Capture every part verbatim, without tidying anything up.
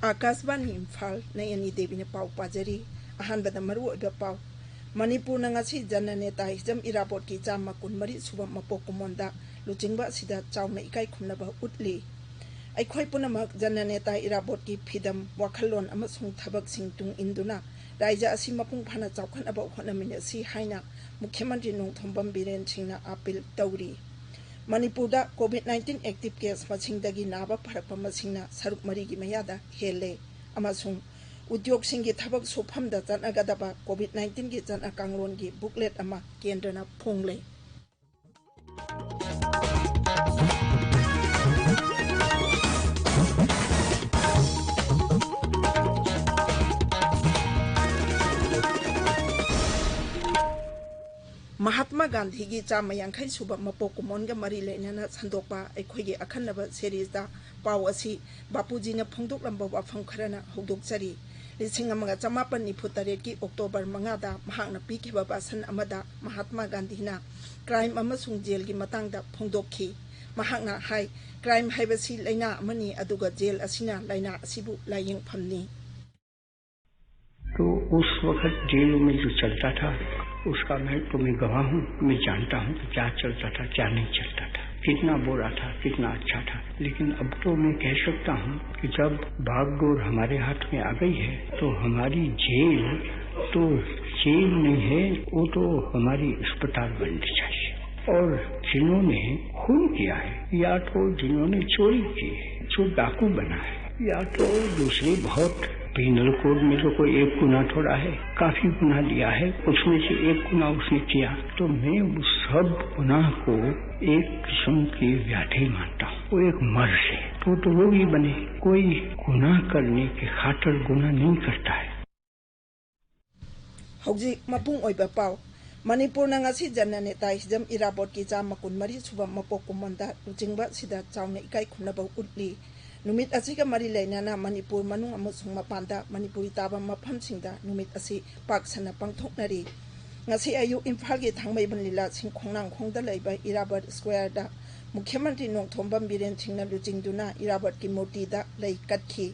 ꯑꯥꯀꯥꯁꯕꯥꯅꯤ ꯏꯝꯐꯥꯜ, ꯅꯌꯅꯤ ꯗꯦꯕꯤꯅ ꯄꯥꯎ ꯄꯥꯖꯔꯤ꯫ ꯑꯍꯥꯟꯕꯗ ꯃꯔꯨꯑꯣꯏꯕ ꯄꯥꯎ꯫ ꯃꯅꯤꯄꯨꯔꯅ ꯉꯁꯤ ꯖꯅꯅꯦꯇꯥ ꯍꯤꯖꯝ ꯏꯔꯥꯕꯣꯠꯀꯤ ꯆꯥꯝꯃ ꯀꯨꯟꯃꯔꯤ ꯁꯨꯕ ꯃꯄꯣꯛ ꯀꯨꯝꯑꯣꯟꯗ ꯂꯨꯆꯤꯡꯕ ꯑꯁꯤꯗ ꯆꯥꯎꯅ ꯏꯀꯥꯏ ꯈꯨꯝꯅꯕ ꯎꯠꯂꯤ꯫ ꯑꯩꯈꯣꯏ ꯄꯨꯝꯅꯃꯛ ꯖꯅꯅꯦꯇꯥ ꯏꯔꯥꯕꯣꯠꯀꯤ ꯐꯤꯗꯝ, ꯋꯥꯈꯜꯂꯣꯟ ꯑꯃꯁꯨꯡ ꯊꯕꯛꯁꯤꯡ ꯇꯨꯡ ꯏꯟꯗꯨꯅ ꯔꯥꯏꯖ꯭ꯌ ꯑꯁꯤ ꯃꯄꯨꯡ ꯐꯥꯅ ꯆꯥꯎꯈꯠꯅꯕ ꯍꯣꯠꯅꯃꯤꯟꯅꯁꯤ ꯍꯥꯏꯅ ꯃꯨꯈ꯭ꯌ ꯃꯟꯇ꯭ꯔꯤ ꯅꯣꯡꯊꯣꯝꯕꯝ ꯕꯤꯔꯦꯟ ꯁꯤꯡꯅ ꯑꯥꯄꯤꯜ ꯇꯧꯔꯤ꯫ ꯃꯅꯤꯄꯨꯔꯗ COVID nineteen active case ꯃꯁꯤꯡꯗꯒꯤ ꯅꯥꯕ ꯐꯔꯛꯄ ꯃꯁꯤꯡꯅ ꯁꯔꯨꯛ ꯃꯔꯤꯒꯤ ꯃꯌꯥꯗ ꯍꯦꯜꯂꯦ ꯑꯃꯁꯨꯡ ꯎꯗ꯭ꯌꯣꯒꯁꯤꯡꯒꯤ ꯊꯕꯛ ꯁꯨꯐꯝꯗ ꯆꯠꯅꯒꯗꯕ COVID nineteen ꯒꯤ ꯆꯠꯅ ꯀꯥꯡꯂꯣꯟꯒꯤ booklet ꯑꯃ ꯀꯦꯟꯗ꯭ꯔꯅ ꯐꯣꯡꯂꯦ꯫ ꯃꯍꯥꯠꯃꯥ ꯒꯥꯟꯙꯤꯒꯤ ꯆꯥꯝꯃ ꯌꯥꯡꯈꯩ ꯁꯨꯕ ꯃꯄꯣꯛ ꯀꯨꯝꯑꯣꯟꯒ ꯃꯔꯤ ꯂꯩꯅꯅ ꯁꯟꯗꯣꯛꯄ ꯑꯩꯈꯣꯏꯒꯤ ꯑꯈꯟꯅꯕ series ꯇ ꯄꯥꯎ ꯑꯁꯤ ꯕꯥꯄꯨꯖꯤꯅ ꯐꯣꯡꯗꯣꯛꯂꯝꯕ ꯋꯥꯐꯝ ꯈꯔꯅ ꯍꯧꯗꯣꯛꯆꯔꯤ꯫ ꯂꯤꯁꯤꯡ ꯑꯃꯒ ꯆꯃꯥꯄꯟ ꯅꯤꯐꯨ ꯇꯔꯦꯠꯀꯤ October ꯃꯉꯥꯗ ꯃꯍꯥꯛꯅ ꯄꯤꯈꯤꯕ ꯚꯥꯁꯟ ꯑꯃꯗ ꯃꯍꯥꯠꯃꯥ ꯒꯥꯟꯙꯤꯅ crime ꯑꯃꯁꯨꯡ ꯖꯦꯜꯒꯤ ꯃꯇꯥꯡꯗ ꯐꯣꯡꯗꯣꯛꯈꯤ꯫ ꯃꯍꯥꯛꯅ ꯍꯥꯏ, crime ꯍꯥꯏꯕꯁꯤ ꯂꯥꯏꯅꯥ ꯑꯃꯅꯤ, ꯑꯗꯨꯒ ꯖꯦꯜ ꯑꯁꯤꯅ ꯂꯥꯏꯅꯥ ꯑꯁꯤꯕꯨ ꯂꯥꯏꯌꯦꯡꯐꯝꯅꯤ꯫ तो उस वक्त जेलों में जो चलता था, उसका मैं तो मैं गवाह हूँ। मैं जानता हूँ कि क्या चलता था, क्या नहीं चलता था, कितना बुरा था, कितना अच्छा था। लेकिन अब तो मैं कह सकता हूँ कि जब बागडोर हमारे हाथ में आ गई है, तो हमारी जेल तो जेल नहीं है, वो तो हमारी अस्पताल बननी चाहिए। और जिन्होंने खून किया है, या तो जिन्होंने चोरी की है, जो डाकू बना है, या तो दूसरे बहुत, penal code में तो कोई एक गुनाह थोड़ा है, काफी गुनाह लिया है, उसमें से एक गुनाह उसने किया, तो मैं उस सब गुनाह को एक किस्म की व्याधि मानता हूँ। वो एक मर्ज है। तो, तो वो भी बने, कोई गुनाह करने की खातिर गुनाह नहीं करता है। ꯍꯧꯖꯤꯛ ꯃꯄꯨꯡ ꯑꯣꯏꯕ ꯄꯥꯎ꯫ ꯃꯅꯤꯄꯨꯔꯅ ꯉꯁꯤ ꯖꯅꯅꯦꯇꯥ ꯍꯤꯖꯝ ꯏꯔꯥꯕꯣꯠꯀꯤ ꯆꯥꯝꯃ ꯀꯨꯟꯃꯔꯤ ꯁꯨꯕ ꯃꯄꯣꯛ ꯀꯨꯝꯑꯣꯟꯗ ꯂꯨꯆꯤꯡꯕ ꯑꯁꯤꯗ ꯆꯥꯎꯅ ꯏꯀꯥꯏ ꯈꯨꯝꯅꯕ ꯎꯠꯂꯤ꯫ ꯅꯨꯃꯤꯠ ꯑꯁꯤꯒ ꯃꯔꯤ ꯂꯩꯅꯅ ꯃꯅꯤꯄꯨꯔ ꯃꯅꯨꯡ ꯑꯃꯁꯨꯡ ꯃꯄꯥꯟꯗ ꯃꯅꯤꯄꯨꯔꯤ ꯇꯥꯕ ꯃꯐꯝꯁꯤꯡꯗ ꯅꯨꯃꯤꯠ ꯑꯁꯤ ꯄꯥꯛ ꯁꯟꯅ ꯄꯥꯡꯊꯣꯛꯅꯔꯤ꯫ ꯉꯁꯤ ꯑꯌꯨꯛ ꯏꯝꯐꯥꯜꯒꯤ ꯊꯥꯡꯃꯩꯕꯟ ꯂꯤꯂꯥ ꯁꯤꯡ ꯈꯣꯡꯅꯥꯡꯈꯣꯡꯗ ꯂꯩꯕ ꯏꯔꯥꯕꯠ ꯁ꯭ꯀ꯭ꯋꯥꯔꯗ ꯃꯨꯈ꯭ꯌ ꯃꯟꯇ꯭ꯔꯤ ꯅꯣꯡꯊꯣꯝꯕꯝ ꯕꯤꯔꯦꯟ ꯁꯤꯡꯅ ꯂꯨꯆꯤꯡꯗꯨꯅ ꯏꯔꯥꯕꯠꯀꯤ ꯃꯨꯔꯇꯤꯗ ꯂꯩ ꯀꯠꯈꯤ꯫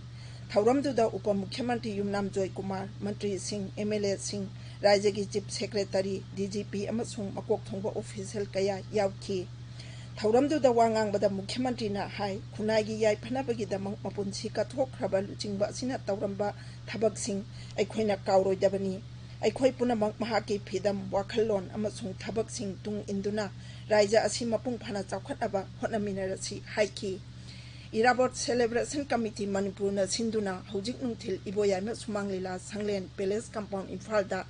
ꯊꯧꯔꯝꯗꯨꯗ ꯎꯄ ꯃꯨꯈ꯭ꯌ ꯃꯟꯇ꯭ꯔꯤ ꯌꯨꯝꯅꯥꯝ ꯖꯣꯏꯀꯨꯃꯥꯔ, ꯃꯟꯇ꯭ꯔꯤꯁꯤꯡ, ꯑꯦꯝ ꯑꯦꯜ ꯑꯦꯁꯤꯡ, ꯔꯥꯏꯖ꯭ꯌꯒꯤ chief secretary, D G P ꯑꯃꯁꯨꯡ ꯃꯀꯣꯛ ꯊꯣꯡꯕ ꯑꯣꯐꯤꯁꯤꯌꯦꯜ ꯀꯌꯥ ꯌꯥꯎꯈꯤ꯫ ꯊꯧꯔꯝꯗꯨꯗ ꯋꯥ ꯉꯥꯡꯕꯗ ꯃꯨꯈ꯭ꯌ ꯃꯟꯇ꯭ꯔꯤꯅ ꯍꯥꯏ, ꯈꯨꯟꯅꯥꯏꯒꯤ ꯌꯥꯏꯐꯅꯕꯒꯤꯗꯃꯛ ꯃꯄꯨꯟꯁꯤ ꯀꯠꯊꯣꯛꯈ꯭ꯔꯕ ꯂꯨꯆꯤꯡꯕ ꯑꯁꯤꯅ ꯇꯧꯔꯝꯕ ꯊꯕꯛꯁꯤꯡ ꯑꯩꯈꯣꯏꯅ ꯀꯥꯎꯔꯣꯏꯗꯕꯅꯤ꯫ ꯑꯩꯈꯣꯏ ꯄꯨꯝꯅꯃꯛ ꯃꯍꯥꯛꯀꯤ ꯐꯤꯗꯝ, ꯋꯥꯈꯜꯂꯣꯟ ꯑꯃꯁꯨꯡ ꯊꯕꯛꯁꯤꯡ ꯇꯨꯡ ꯏꯟꯗꯨꯅ ꯔꯥꯏꯖ꯭ꯌ ꯑꯁꯤ ꯃꯄꯨꯡ ꯐꯥꯅ ꯆꯥꯎꯈꯠꯅꯕ ꯍꯣꯠꯅꯃꯤꯟꯅꯔꯁꯤ ꯍꯥꯏꯈꯤ꯫ ꯏꯔꯥꯕꯣꯠ ꯁꯦꯂꯦꯕ꯭ꯔꯦꯁꯟ ꯀꯃꯤꯇꯤ ꯃꯅꯤꯄꯨꯔꯅ ꯁꯤꯟꯗꯨꯅ ꯍꯧꯖꯤꯛ ꯅꯨꯡꯊꯤꯜ ꯏꯕꯣꯌꯥꯏꯃ ꯁꯨꯃꯥꯡ ꯂꯤꯂꯥ ꯁꯪꯂꯦꯟ ꯄꯦꯂꯦꯁ ꯀꯝꯄꯥꯎꯟ ꯏꯝꯐꯥꯜꯗ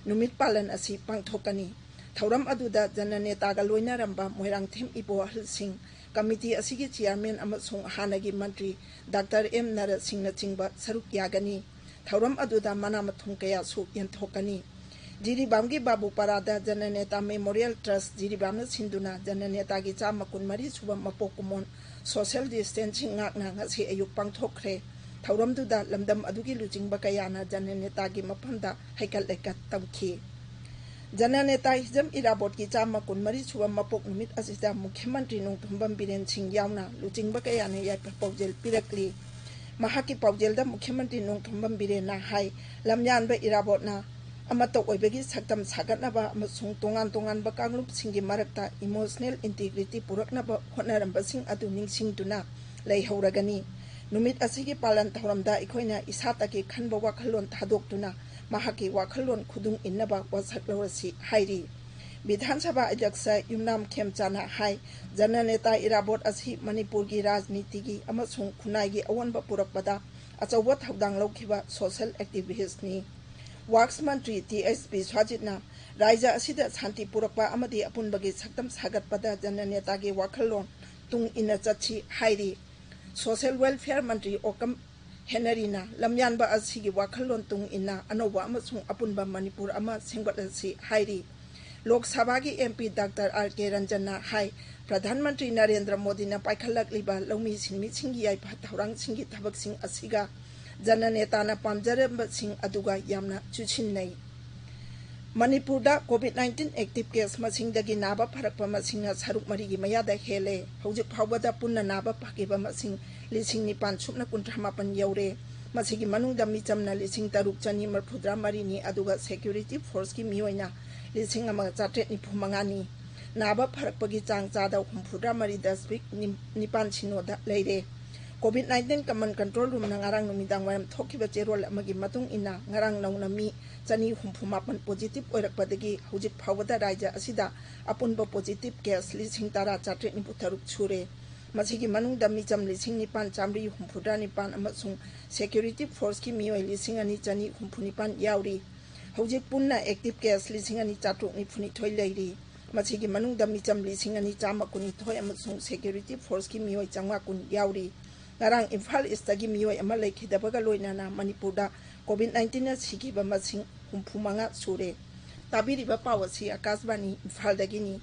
ꯅꯨꯃꯤꯠ ꯄꯥꯂꯟ ꯑꯁꯤ ꯄꯥꯡꯊꯣꯛꯀꯅꯤ꯫ ꯊꯧꯔꯝ ꯑꯗꯨꯗ ꯖꯅꯅꯦꯇꯥꯒ ꯂꯣꯏꯅꯔꯝꯕ ꯃꯣꯏꯔꯥꯡꯊꯦꯝ ꯏꯕꯣ ꯑꯍꯜꯁꯤꯡ, ꯀꯃꯤꯇꯤ ꯑꯁꯤꯒꯤ ꯆꯤꯌꯥꯔꯃꯦꯟ ꯑꯃꯁꯨꯡ ꯍꯥꯟꯅꯒꯤ ꯃꯟꯇ꯭ꯔꯤ ꯗꯥꯛꯇꯔ ꯑꯦꯝ ꯅꯔꯁꯤꯡꯅꯆꯤꯡꯕ ꯁꯔꯨꯛ ꯌꯥꯒꯅꯤ꯫ ꯊꯧꯔꯝ ꯑꯗꯨꯗ ꯃꯅꯥ ꯃꯊꯨꯝ ꯀꯌꯥꯁꯨ ꯌꯦꯟꯊꯣꯛꯀꯅꯤ꯫ ꯖꯤꯔꯤꯕꯥꯝꯒꯤ ꯕꯥꯕꯨꯄꯥꯔꯥꯗ ꯖꯅꯅꯦꯇꯥ ꯃꯦꯃꯣꯔꯤꯌꯦꯜ ꯇ꯭ꯔꯁ ꯖꯤꯔꯤꯕꯥꯝꯅ ꯁꯤꯟꯗꯨꯅ ꯖꯅꯅꯦꯇꯥꯒꯤ ꯆꯥꯝꯃ ꯀꯨꯟꯃꯔꯤ ꯁꯨꯕ ꯃꯄꯣꯛ ꯀꯨꯝꯑꯣꯟ ꯁꯣꯁꯤꯌꯦꯜ ꯗꯤꯁꯇꯦꯟꯁꯤꯡ ꯉꯥꯛꯅ ꯉꯁꯤ ꯑꯌꯨꯛ ꯄꯥꯡꯊꯣꯛꯈ꯭ꯔꯦ꯫ ꯊꯧꯔꯝꯗꯨꯗ ꯂꯝꯗꯝ ꯑꯗꯨꯒꯤ ꯂꯨꯆꯤꯡꯕ ꯀꯌꯥꯅ ꯖꯅꯅꯦꯇꯥꯒꯤ ꯃꯐꯝꯗ ꯍꯩꯀꯠ ꯂꯩꯀꯠ ꯇꯧꯈꯤ꯫ ꯖꯅꯅꯦꯇꯥ ꯍꯤꯖꯝ ꯏꯔꯥꯕꯣꯠꯀꯤ ꯆꯥꯝꯃ ꯀꯨꯟꯃꯔꯤ ꯁꯨꯕ ꯃꯄꯣꯛ ꯅꯨꯃꯤꯠ ꯑꯁꯤꯗ ꯃꯨꯈ꯭ꯌ ꯃꯟꯇ꯭ꯔꯤ ꯅꯣꯡꯊꯣꯝꯕꯝ ꯕꯤꯔꯦꯟ ꯁꯤꯡ ꯌꯥꯎꯅ ꯂꯨꯆꯤꯡꯕ ꯀꯌꯥꯅ ꯌꯥꯏꯐ ꯄꯥꯎꯖꯦꯜ ꯄꯤꯔꯛꯂꯤ꯫ ꯃꯍꯥꯛꯀꯤ ꯄꯥꯎꯖꯦꯜꯗ ꯃꯨꯈ꯭ꯌ ꯃꯟꯇ꯭ꯔꯤ ꯅꯣꯡꯊꯣꯝꯕꯝ ꯕꯤꯔꯦꯟꯅ ꯍꯥꯏ, ꯂꯝꯌꯥꯟꯕ ꯏꯔꯥꯕꯣꯠꯅ ꯑꯃꯠꯇ ꯑꯣꯏꯕꯒꯤ ꯁꯛꯇꯝ ꯁꯥꯒꯠꯅꯕ ꯑꯃꯁꯨꯡ ꯇꯣꯉꯥꯟ ꯇꯣꯉꯥꯟꯕ ꯀꯥꯡꯂꯨꯞꯁꯤꯡꯒꯤ ꯃꯔꯛꯇ ꯏꯃꯣꯁꯅꯦꯜ ꯏꯟꯇꯤꯒ꯭ꯔꯤꯇꯤ ꯄꯨꯔꯛꯅꯕ ꯍꯣꯠꯅꯔꯝꯕꯁꯤꯡ ꯑꯗꯨ ꯅꯤꯡꯁꯤꯡꯗꯨꯅ ꯂꯩꯍꯧꯔꯒꯅꯤ꯫ ꯅꯨꯃꯤꯠ ꯑꯁꯤꯒꯤ ꯄꯥꯂꯟ ꯊꯧꯔꯝꯗ ꯑꯩꯈꯣꯏꯅ ꯏꯁꯥꯇꯒꯤ ꯈꯟꯕ ꯋꯥꯈꯜꯂꯣꯟ ꯊꯥꯗꯣꯛꯇꯨꯅ ꯃꯍꯥꯛꯀꯤ ꯋꯥꯈꯜꯂꯣꯟ ꯈꯨꯗꯨꯡ ꯏꯟꯅꯕ ꯋꯥꯁꯛ ꯂꯧꯔꯁꯤ ꯍꯥꯏꯔꯤ꯫ ꯕꯤꯙꯥꯟ ꯁꯚꯥ ꯑꯗ꯭ꯌꯛꯁ ꯌꯨꯝꯅꯥꯝ ꯈꯦꯝꯆꯥꯅ ꯍꯥꯏ, ꯖꯅꯅꯦꯇꯥ ꯏꯔꯥꯕꯣꯠ ꯑꯁꯤ ꯃꯅꯤꯄꯨꯔꯒꯤ ꯔꯥꯖꯅꯤꯇꯤꯒꯤ ꯑꯃꯁꯨꯡ ꯈꯨꯟꯅꯥꯏꯒꯤ ꯑꯑꯣꯟꯕ ꯄꯨꯔꯛꯄꯗ ꯑꯆꯧꯕ ꯊꯧꯗꯥꯡ ꯂꯧꯈꯤꯕ ꯁꯣꯁꯤꯌꯦꯜ ꯑꯦꯛꯇꯤꯚꯤꯁ꯭ꯠꯅꯤ꯫ ꯋꯥꯔꯛꯁ ꯃꯟꯇ꯭ꯔꯤ ꯇꯤ ꯑꯩꯆ ꯕꯤꯁ꯭ꯋꯥꯖꯤꯠꯅ ꯔꯥꯏꯖ꯭ꯌ ꯑꯁꯤꯗ ꯁꯥꯟꯇꯤ ꯄꯨꯔꯛꯄ ꯑꯃꯗꯤ ꯑꯄꯨꯟꯕꯒꯤ ꯁꯛꯇꯝ ꯁꯥꯒꯠꯄꯗ ꯖꯅꯅꯦꯇꯥꯒꯤ ꯋꯥꯈꯜꯂꯣꯟ ꯇꯨꯡ ꯏꯟꯅ ꯆꯠꯁꯤ ꯍꯥꯏꯔꯤ꯫ ꯁꯣꯁꯤꯌꯦꯜ ꯋꯦꯜꯐꯤꯌꯔ ꯃꯟꯇ꯭ꯔꯤ ꯑꯣꯀꯝ ꯍꯦꯅꯔꯤꯅ ꯂꯝꯌꯥꯟꯕ ꯑꯁꯤꯒꯤ ꯋꯥꯈꯜꯂꯣꯟ ꯇꯨꯡ ꯏꯟꯅ ꯑꯅꯧꯕ ꯑꯃꯁꯨꯡ ꯑꯄꯨꯟꯕ ꯃꯅꯤꯄꯨꯔ ꯑꯃ ꯁꯦꯝꯒꯠꯂꯁꯤ ꯍꯥꯏꯔꯤ꯫ ꯂꯣꯛ ꯁꯚꯥꯒꯤ ꯑꯦꯝ ꯄꯤ ꯗꯥꯛꯇꯔ ꯑꯥꯔ ꯀꯦ ꯔꯟꯖꯟꯅ ꯍꯥꯏ, ꯄ꯭ꯔꯙꯥꯟ ꯃꯟꯇ꯭ꯔꯤ ꯅꯔꯦꯟꯗ꯭ꯔ ꯃꯣꯗꯤꯅ ꯄꯥꯏꯈꯠꯂꯛꯂꯤꯕ ꯂꯧꯃꯤ ꯁꯤꯟꯃꯤꯁꯤꯡꯒꯤ ꯌꯥꯏꯐ ꯊꯧꯔꯥꯡꯁꯤꯡꯒꯤ ꯊꯕꯛꯁꯤꯡ ꯑꯁꯤꯒ ꯖꯅꯅꯦꯇꯥꯅ ꯄꯥꯝꯖꯔꯝꯕꯁꯤꯡ ꯑꯗꯨꯒ ꯌꯥꯝꯅ ꯆꯨꯁꯤꯟꯅꯩ꯫ ꯃꯅꯤꯄꯨꯔꯗ ꯀꯣꯚꯤꯗ ꯅꯥꯏꯟꯇꯤꯟ ꯑꯦꯛꯇꯤꯚ ꯀꯦꯁ ꯃꯁꯤꯡꯗꯒꯤ ꯅꯥꯕ ꯐꯔꯛꯄ ꯃꯁꯤꯡꯅ ꯁꯔꯨꯛ ꯃꯔꯤꯒꯤ ꯃꯌꯥꯗ ꯍꯦꯜꯂꯦ꯫ ꯍꯧꯖꯤꯛ ꯐꯥꯎꯕꯗ ꯄꯨꯟꯅ ꯅꯥꯕ ꯐꯈꯤꯕ ꯃꯁꯤꯡ ꯂꯤꯁꯤꯡ ꯅꯤꯄꯥꯟ ꯁꯨꯞꯅ ꯀꯨꯟꯊ꯭ꯔꯥ ꯃꯥꯄꯟ ꯌꯧꯔꯦ꯫ ꯃꯁꯤꯒꯤ ꯃꯅꯨꯡꯗ ꯃꯤꯆꯝꯅ ꯂꯤꯁꯤꯡ ꯇꯔꯨꯛ ꯆꯅꯤ ꯃꯔꯤꯐꯨꯇꯔꯥ ꯃꯔꯤꯅꯤ, ꯑꯗꯨꯒ ꯁꯦꯀ꯭ꯌꯨꯔꯤꯇꯤ ꯐꯣꯔꯁꯀꯤ ꯃꯤꯑꯣꯏꯅ ꯂꯤꯁꯤꯡ ꯑꯃꯒ ꯆꯥꯇ꯭ꯔꯦꯠ ꯅꯤꯐꯨ ꯃꯉꯥꯅꯤ꯫ ꯅꯥꯕ ꯐꯔꯛꯄꯒꯤ ꯆꯥꯡ ꯆꯥꯗ ꯍꯨꯝꯐꯨꯇꯔꯥ ꯃꯔꯤ ꯗꯁꯃꯤꯛ ꯅꯤꯄꯥꯟ ꯁꯤꯅꯣꯗ ꯂꯩꯔꯦ꯫ ꯀꯣꯚꯤꯗ ꯅꯥꯏꯟꯇꯤꯟ ꯀꯃꯟ ꯀꯟꯇ꯭ꯔꯣꯜ ꯔꯨꯝꯅ ꯉꯔꯥꯡ ꯅꯨꯃꯤꯗꯥꯡ ꯋꯥꯏꯔꯝ ꯊꯣꯛꯈꯤꯕ ꯆꯦꯔꯣꯜ ꯑꯃꯒꯤ ꯃꯇꯨꯡ ꯏꯟꯅ, ꯉꯔꯥꯡ ꯅꯧꯅ ꯃꯤ ꯆꯅꯤ ꯍꯨꯝꯐꯨ ꯃꯥꯄꯟ ꯄꯣꯖꯤꯇꯤꯚ ꯑꯣꯏꯔꯛꯄꯗꯒꯤ ꯍꯧꯖꯤꯛ ꯐꯥꯎꯕꯗ ꯔꯥꯖ꯭ꯌ ꯑꯁꯤꯗ ꯑꯄꯨꯟꯕ ꯄꯣꯖꯤꯇꯤꯚ ꯀꯦꯁ ꯂꯤꯁꯤꯡ ꯇꯔꯥ ꯆꯥꯇ꯭ꯔꯦꯠ ꯅꯤꯐꯨ ꯇꯔꯨꯛ ꯁꯨꯔꯦ꯫ ꯃꯁꯤꯒꯤ ꯃꯅꯨꯡꯗ ꯃꯤꯆꯝ ꯂꯤꯁꯤꯡ ꯅꯤꯄꯥꯟ ꯆꯥꯃꯔꯤ ꯍꯨꯝꯐꯨꯇꯔꯥ ꯅꯤꯄꯥꯟ ꯑꯃꯁꯨꯡ ꯁꯦꯀ꯭ꯌꯨꯔꯤꯇꯤ ꯐꯣꯔꯁꯀꯤ ꯃꯤꯑꯣꯏ ꯂꯤꯁꯤꯡ ꯑꯅꯤ ꯆꯅꯤ ꯍꯨꯝꯐꯨ ꯅꯤꯄꯥꯟ ꯌꯥꯎꯔꯤ꯫ ꯍꯧꯖꯤꯛ ꯄꯨꯟꯅ ꯑꯦꯛꯇꯤꯚ ꯀꯦꯁ ꯂꯤꯁꯤꯡ ꯑꯅꯤ ꯆꯥꯇ꯭ꯔꯨꯛ ꯅꯤꯐꯨ ꯅꯤꯊꯣꯏ ꯂꯩꯔꯤ꯫ ꯃꯁꯤꯒꯤ ꯃꯅꯨꯡꯗ ꯃꯤꯆꯝ ꯂꯤꯁꯤꯡ ꯑꯅꯤ ꯆꯥꯝꯃ ꯀꯨꯟꯅꯤꯊꯣꯏ ꯑꯃꯁꯨꯡ ꯁꯦꯀ꯭ꯌꯨꯔꯤꯇꯤ ꯐꯣꯔꯁꯀꯤ ꯃꯤꯑꯣꯏ ꯆꯥꯝꯃꯉꯥ ꯀꯨꯟ ꯌꯥꯎꯔꯤ꯫ ꯉꯔꯥꯡ ꯏꯝꯐꯥꯜ ꯏꯁꯇꯒꯤ ꯃꯤꯑꯣꯏ ꯑꯃ ꯂꯩꯈꯤꯗꯕꯒ ꯂꯣꯏꯅꯅ ꯃꯅꯤꯄꯨꯔꯗ ꯀꯣꯚꯤꯗ ꯅꯥꯏꯟꯇꯤꯟꯅ ꯁꯤꯈꯤꯕ ꯃꯁꯤꯡ ꯍꯨꯝꯐꯨ ꯃꯉꯥ ꯁꯨꯔꯦ꯫ ꯇꯥꯕꯤꯔꯤꯕ ꯄꯥꯎ ꯑꯁꯤ ꯑꯀꯥꯁꯕꯥꯅꯤ ꯏꯝꯐꯥꯜꯗꯒꯤꯅꯤ꯫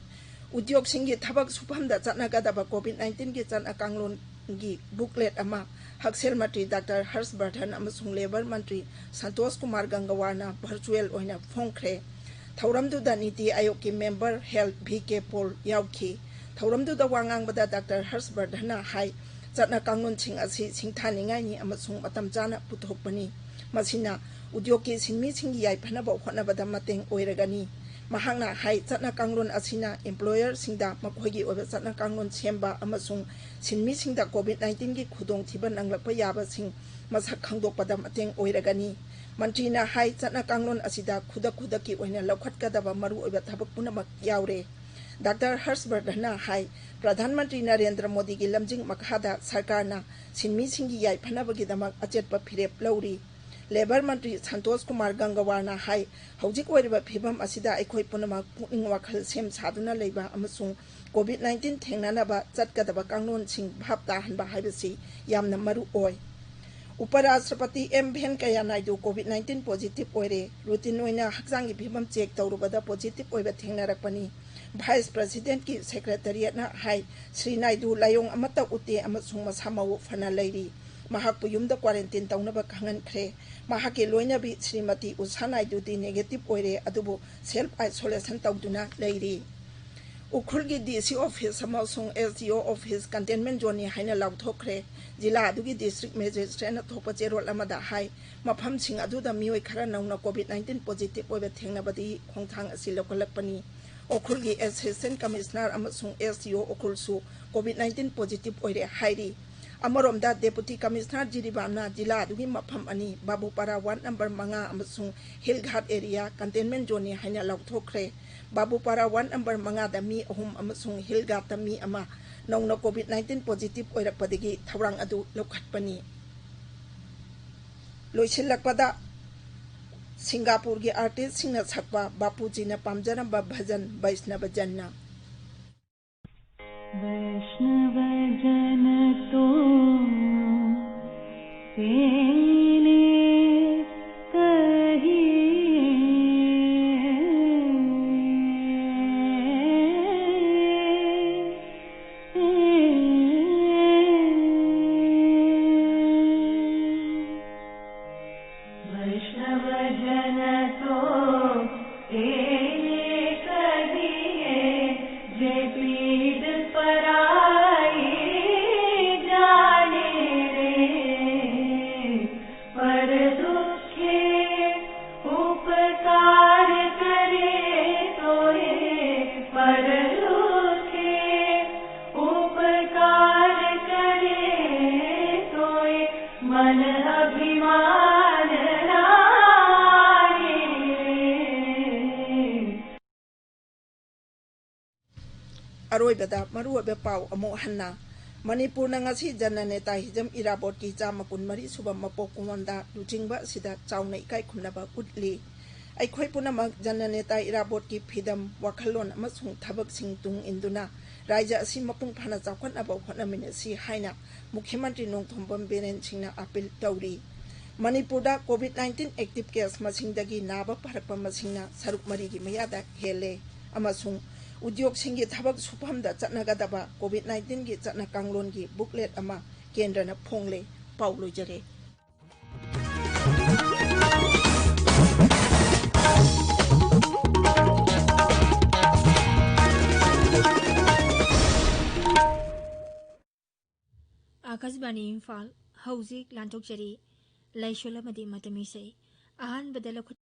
ꯎꯗ꯭ꯌꯣꯒꯁꯤꯡꯒꯤ ꯊꯕꯛ ꯁꯨꯐꯝꯗ ꯆꯠꯅꯒꯗꯕ ꯀꯣꯚꯤꯗ ꯅꯥꯏꯟꯇꯤꯟꯒꯤ ꯆꯠꯅ ꯀꯥꯡꯂꯣꯟꯒꯤ ꯕꯨꯛꯂꯦꯠ ꯑꯃ ꯍꯛꯁꯦꯜ ꯃꯟꯇ꯭ꯔꯤ ꯗꯥꯛꯇꯔ ꯍꯔꯁ ꯕꯔꯙꯟ ꯑꯃꯁꯨꯡ ꯂꯦꯕꯔ ꯃꯟꯇ꯭ꯔꯤ ꯁꯟꯇꯣꯁ ꯀꯨꯃꯥꯔ ꯒꯪꯒꯋꯥꯔꯅ ꯚꯔꯆꯨꯑꯦꯜ ꯑꯣꯏꯅ ꯐꯣꯡꯈ꯭ꯔꯦ꯫ ꯊꯧꯔꯝꯗꯨꯗ ꯅꯤꯇꯤ ꯑꯥꯌꯣꯒꯀꯤ ꯃꯦꯝꯕꯔ ꯍꯦꯜꯊ ꯚꯤ ꯀꯦ ꯄꯣꯜ ꯌꯥꯎꯈꯤ꯫ ꯊꯧꯔꯝꯗꯨꯗ ꯋꯥ ꯉꯥꯡꯕꯗ ꯗꯥꯛꯇꯔ ꯍꯔꯁ ꯕꯔꯙꯟꯅ ꯍꯥꯏ, ꯆꯠꯅ ꯀꯥꯡꯂꯣꯟꯁꯤꯡ ꯑꯁꯤ ꯁꯤꯡꯊꯥꯅꯤꯡꯉꯥꯏꯅꯤ ꯑꯃꯁꯨꯡ ꯃꯇꯝ ꯆꯥꯅ ꯄꯨꯊꯣꯛꯄꯅꯤ꯫ ꯃꯁꯤꯅ ꯎꯗ꯭ꯌꯣꯒꯀꯤ ꯁꯤꯟꯃꯤꯁꯤꯡꯒꯤ ꯌꯥꯏꯐꯅꯕ ꯍꯣꯠꯅꯕꯗ ꯃꯇꯦꯡ ꯑꯣꯏꯔꯒꯅꯤ꯫ ꯃꯍꯥꯛꯅ ꯍꯥꯏ, ꯆꯠꯅ ꯀꯥꯡꯂꯣꯟ ꯑꯁꯤꯅ ꯏꯝꯄ꯭ꯂꯣꯌꯔꯁꯤꯡꯗ ꯃꯈꯣꯏꯒꯤ ꯑꯣꯏꯕ ꯆꯠꯅ ꯀꯥꯡꯂꯣꯟ ꯁꯦꯝꯕ ꯑꯃꯁꯨꯡ ꯁꯤꯟꯃꯤꯁꯤꯡꯗ ꯀꯣꯚꯤꯗ ꯅꯥꯏꯟꯇꯤꯟꯒꯤ ꯈꯨꯗꯣꯡꯊꯤꯕ ꯅꯪꯂꯛꯄ ꯌꯥꯕꯁꯤꯡ ꯃꯁꯛ ꯈꯪꯗꯣꯛꯄꯗ ꯃꯇꯦꯡ ꯑꯣꯏꯔꯒꯅꯤ꯫ ꯃꯟꯇ꯭ꯔꯤꯅ ꯍꯥꯏ, ꯆꯠꯅ ꯀꯥꯡꯂꯣꯟ ꯑꯁꯤꯗ ꯈꯨꯗꯛ ꯈꯨꯗꯛꯀꯤ ꯑꯣꯏꯅ ꯂꯧꯈꯠꯀꯗꯕ ꯃꯔꯨꯑꯣꯏꯕ ꯊꯕꯛ ꯄꯨꯝꯅꯃꯛ ꯌꯥꯎꯔꯦ꯫ ꯗꯥꯛꯇꯔ ꯍꯔꯁ ꯕꯔꯙꯟꯅ ꯍꯥꯏ, ꯄ꯭ꯔꯙꯥꯟ ꯃꯟꯇ꯭ꯔꯤ ꯅꯔꯦꯟꯗ꯭ꯔ ꯃꯣꯗꯤꯒꯤ ꯂꯝꯖꯤꯡ ꯃꯈꯥꯗ ꯁꯔꯀꯥꯔꯅ ꯁꯤꯟꯃꯤꯁꯤꯡꯒꯤ ꯌꯥꯏꯐꯅꯕꯒꯤꯗꯃꯛ ꯑꯆꯦꯠꯄ ꯐꯤꯔꯦꯞ ꯂꯧꯔꯤ꯫ ꯂꯦꯕꯔ ꯃꯟꯇ꯭ꯔꯤ ꯁꯟꯇꯣꯁ ꯀꯨꯃꯥꯔ ꯒꯪꯒꯋꯥꯔꯅ ꯍꯥꯏ, ꯍꯧꯖꯤꯛ ꯑꯣꯏꯔꯤꯕ ꯐꯤꯕꯝ ꯑꯁꯤꯗ ꯑꯩꯈꯣꯏ ꯄꯨꯝꯅꯃꯛ ꯄꯨꯛꯅꯤꯡ ꯋꯥꯈꯜ ꯁꯦꯝ ꯁꯥꯗꯨꯅ ꯂꯩꯕ ꯑꯃꯁꯨꯡ ꯀꯣꯚꯤꯗ ꯅꯥꯏꯟꯇꯤꯟ ꯊꯦꯡꯅꯅꯕ ꯆꯠꯀꯗꯕ ꯀꯥꯡꯂꯣꯟꯁꯤꯡ ꯚꯥꯞ ꯇꯥꯍꯟꯕ ꯍꯥꯏꯕꯁꯤ ꯌꯥꯝꯅ ꯃꯔꯨ ꯑꯣꯏ꯫ ꯎꯄꯔꯥꯁꯇ꯭ꯔꯄꯇꯤ M ꯚꯦꯟꯀꯌꯥ Naidu COVID nineteen positive ꯑꯣꯏꯔꯦ꯫ ꯔꯨꯇꯤꯟ ꯑꯣꯏꯅ ꯍꯛꯆꯥꯡꯒꯤ ꯐꯤꯕꯝ ꯆꯦꯛ ꯇꯧꯔꯨꯕꯗ ꯄꯣꯖꯤꯇꯤꯚ ꯑꯣꯏꯕ ꯊꯦꯡꯅꯔꯛꯄꯅꯤ꯫ ꯚꯥꯏꯁ ꯄ꯭ꯔꯦꯁꯤꯗꯦꯟꯠꯀꯤ ꯁꯦꯀ꯭ꯔꯦꯇꯔꯤꯌꯦꯠꯅ ꯍꯥꯏ, ꯁ꯭ꯔꯤ ꯅꯥꯏꯗꯨ ꯂꯥꯏꯑꯣꯡ ꯑꯃꯠꯇ ꯎꯠꯇꯦ ꯑꯃꯁꯨꯡ ꯃꯁꯥ ꯃꯎ ꯐꯅ ꯂꯩꯔꯤ꯫ ꯃꯍꯥꯛꯄꯨ ꯌꯨꯝꯗ ꯀ꯭ꯋꯥꯔꯦꯟꯇꯤꯟ ꯇꯧꯅꯕ ꯈꯪꯍꯟꯈ꯭ꯔꯦ꯫ ꯃꯍꯥꯛꯀꯤ ꯂꯣꯏꯅꯕꯤ ꯁ꯭ꯔꯤꯃꯇꯤ ꯎꯁꯥ ꯅꯥꯏꯗꯨꯗꯤ ꯅꯦꯒꯦꯇꯤꯚ ꯑꯣꯏꯔꯦ, ꯑꯗꯨꯕꯨ ꯁꯦꯜꯐ ꯑꯥꯏꯁꯣꯂꯦꯁꯟ ꯇꯧꯗꯨꯅ ꯂꯩꯔꯤ꯫ ꯎꯈ꯭ꯔꯨꯜꯒꯤ ꯗꯤ ꯁꯤ ꯑꯣꯐꯤꯁ ꯑꯃꯁꯨꯡ ꯑꯦꯁ ꯗꯤ ꯑꯣ ꯑꯣꯐꯤꯁ ꯀꯟꯇꯦꯟꯃꯦꯟꯠ ꯖꯣꯟꯅꯤ ꯍꯥꯏꯅ ꯂꯥꯎꯊꯣꯛꯈ꯭ꯔꯦ꯫ ꯖꯤꯂꯥ ꯑꯗꯨꯒꯤ ꯗꯤꯁꯇ꯭ꯔꯤꯛ ꯃꯦꯖꯤꯁꯇ꯭ꯔꯦꯠꯅ ꯊꯣꯛꯄ ꯆꯦꯔꯣꯜ ꯑꯃꯗ ꯍꯥꯏ, ꯃꯐꯝꯁꯤꯡ ꯑꯗꯨꯗ ꯃꯤꯑꯣꯏ ꯈꯔ ꯅꯧꯅ ꯀꯣꯚꯤꯗ ꯅꯥꯏꯟꯇꯤꯟ ꯄꯣꯖꯤꯇꯤꯚ ꯑꯣꯏꯕ ꯊꯦꯡꯅꯕꯗꯒꯤ ꯈꯣꯡꯊꯥꯡ ꯑꯁꯤ ꯂꯧꯈꯠꯂꯛꯄꯅꯤ꯫ ꯎꯈ꯭ꯔꯨꯜꯒꯤ ꯑꯦꯁꯤꯁꯇꯦꯟ ꯀꯃꯤꯁꯅꯔ ꯑꯃꯁꯨꯡ ꯑꯦꯁ ꯗꯤ ꯑꯣ ꯎꯈ꯭ꯔꯨꯜꯁꯨ ꯀꯣꯚꯤꯗ ꯅꯥꯏꯟꯇꯤꯟ ꯄꯣꯖꯤꯇꯤꯚ ꯑꯣꯏꯔꯦ ꯍꯥꯏꯔꯤ꯫ ꯑꯃꯔꯣꯝꯗ, ꯗꯦꯄꯨꯇꯤ ꯀꯃꯤꯁꯅꯔ ꯖꯤꯔꯤꯕꯥꯝꯅ ꯖꯤꯂꯥ ꯑꯗꯨꯒꯤ ꯃꯐꯝ ꯑꯅꯤ, ꯕꯥꯕꯨꯄꯥꯔꯥ ꯋꯥꯔꯗ ꯅꯝꯕꯔ ꯃꯉꯥ ꯑꯃꯁꯨꯡ ꯍꯤꯜ ꯘꯥꯠ ꯑꯦꯔꯤꯌꯥ ꯀꯟꯇꯦꯟꯃꯦꯟ ꯖꯣꯟꯅꯤ ꯍꯥꯏꯅ ꯂꯥꯎꯊꯣꯛꯈ꯭ꯔꯦ꯫ ꯕꯥꯕꯨꯄꯥꯔꯥ ꯋꯥꯔꯗ ꯅꯝꯕꯔ ꯃꯉꯥꯗ ꯃꯤ ꯑꯍꯨꯝ ꯑꯃꯁꯨꯡ ꯍꯤꯜ ꯘꯥꯠꯇ ꯃꯤ ꯑꯃ ꯅꯧꯅ ꯀꯣꯚꯤꯗ ꯅꯥꯏꯟꯇꯤꯟ ꯄꯣꯖꯤꯇꯤꯚ ꯑꯣꯏꯔꯛꯄꯗꯒꯤ ꯊꯧꯔꯥꯡ ꯑꯗꯨ ꯂꯧꯈꯠꯄꯅꯤ꯫ ꯂꯣꯏꯁꯤꯜꯂꯛꯄꯗ, ꯁꯤꯡꯒꯥꯄꯨꯔꯒꯤ ꯑꯥꯔꯇꯤꯁꯁꯤꯡꯅ ꯁꯛꯄ ꯕꯥꯄꯨꯖꯤꯅ ꯄꯥꯝꯖꯔꯝꯕ ꯚꯖꯟ ꯕꯩꯁꯅꯕ ꯖꯟꯅ꯫ वैष्णव जन तो तेने कहिए। वैष्णव जन तो तेने कहिए, जे पीड़ पराई जाने रे। पर दुखे उपकार करे तोए, पर दुखे उपकार करे तोए, मन अभिमान रानी। ꯑꯔꯣꯏꯕꯗ ꯃꯔꯨꯑꯣꯏꯕ ꯄꯥꯎ ꯑꯃꯨꯛ ꯍꯟꯅ꯫ ꯃꯅꯤꯄꯨꯔꯅ ꯉꯁꯤ ꯖꯟꯅ ꯅꯦꯇꯥ ꯍꯤꯖꯝ ꯏꯔꯥꯕꯣꯠꯀꯤ ꯆꯥꯝꯃ ꯀꯨꯟꯃꯔꯤ ꯁꯨꯕ ꯃꯄꯣꯛ ꯀꯨꯝꯑꯣꯟꯗ ꯂꯨꯆꯤꯡꯕ ꯑꯁꯤꯗ ꯆꯥꯎꯅ ꯏꯀꯥꯏ ꯈꯨꯝꯅꯕ ꯎꯠꯂꯤ꯫ ꯑꯩꯈꯣꯏ ꯄꯨꯝꯅꯃꯛ ꯖꯟꯅ ꯅꯦꯇꯥ ꯏꯔꯥꯕꯣꯠꯀꯤ ꯐꯤꯗꯝ, ꯋꯥꯈꯜꯂꯣꯟ ꯑꯃꯁꯨꯡ ꯊꯕꯛꯁꯤꯡ ꯇꯨꯡ ꯏꯟꯗꯨꯅ ꯔꯥꯖ꯭ꯌ ꯑꯁꯤ ꯃꯄꯨꯡ ꯐꯥꯅ ꯆꯥꯎꯈꯠꯅꯕ ꯍꯣꯠꯅꯃꯤꯟꯅꯁꯤ ꯍꯥꯏꯅ ꯃꯨꯈ꯭ꯌꯃꯟꯇ꯭ꯔꯤ ꯅꯣꯡꯊꯣꯝꯕꯝ ꯕꯤꯔꯦꯟ ꯁꯤꯡꯅ ꯑꯥꯄꯤꯜ ꯇꯧꯔꯤ꯫ ꯃꯅꯤꯄꯨꯔꯗ ꯀꯣꯚꯤꯗ ꯅꯥꯏꯟꯇꯤꯟ ꯑꯦꯛꯇꯤꯚ ꯀꯦꯁ ꯃꯁꯤꯡꯗꯒꯤ ꯅꯥꯕ ꯐꯔꯛꯄ ꯃꯁꯤꯡꯅ ꯁꯔꯨꯛ ꯃꯔꯤꯒꯤ ꯃꯌꯥꯗ ꯍꯦꯜꯂꯦ ꯑꯃꯁꯨꯡ ꯎꯗ꯭ꯌꯣꯒꯁꯤꯡꯒꯤ ꯊꯕꯛ ꯁꯨꯐꯝꯗ ꯆꯠꯅꯒꯗꯕ ꯀꯣꯚꯤꯗ ꯅꯥꯏꯟꯇꯤꯟꯒꯤ ꯆꯠꯅ ꯀꯥꯡꯂꯣꯟꯒꯤ ꯕꯨꯛꯂꯦꯠ ꯑꯃ ꯀꯦꯟꯗ꯭ꯔꯅ ꯐꯣꯡꯂꯦ꯫ ꯄꯥꯎ ꯂꯣꯏꯖꯔꯦ꯫ ꯑꯀꯥꯁꯕꯥꯅꯤ ꯏꯝꯐꯥꯜ꯫ ꯍꯧꯖꯤꯛ ꯂꯥꯟꯊꯣꯛꯆꯔꯤ ꯂꯥꯏꯁꯣꯜ ꯑꯃꯗꯤ ꯃꯇꯝ ꯏꯁꯩ꯫ ꯑꯍꯥꯟꯕꯗ ꯂꯧꯈꯠ-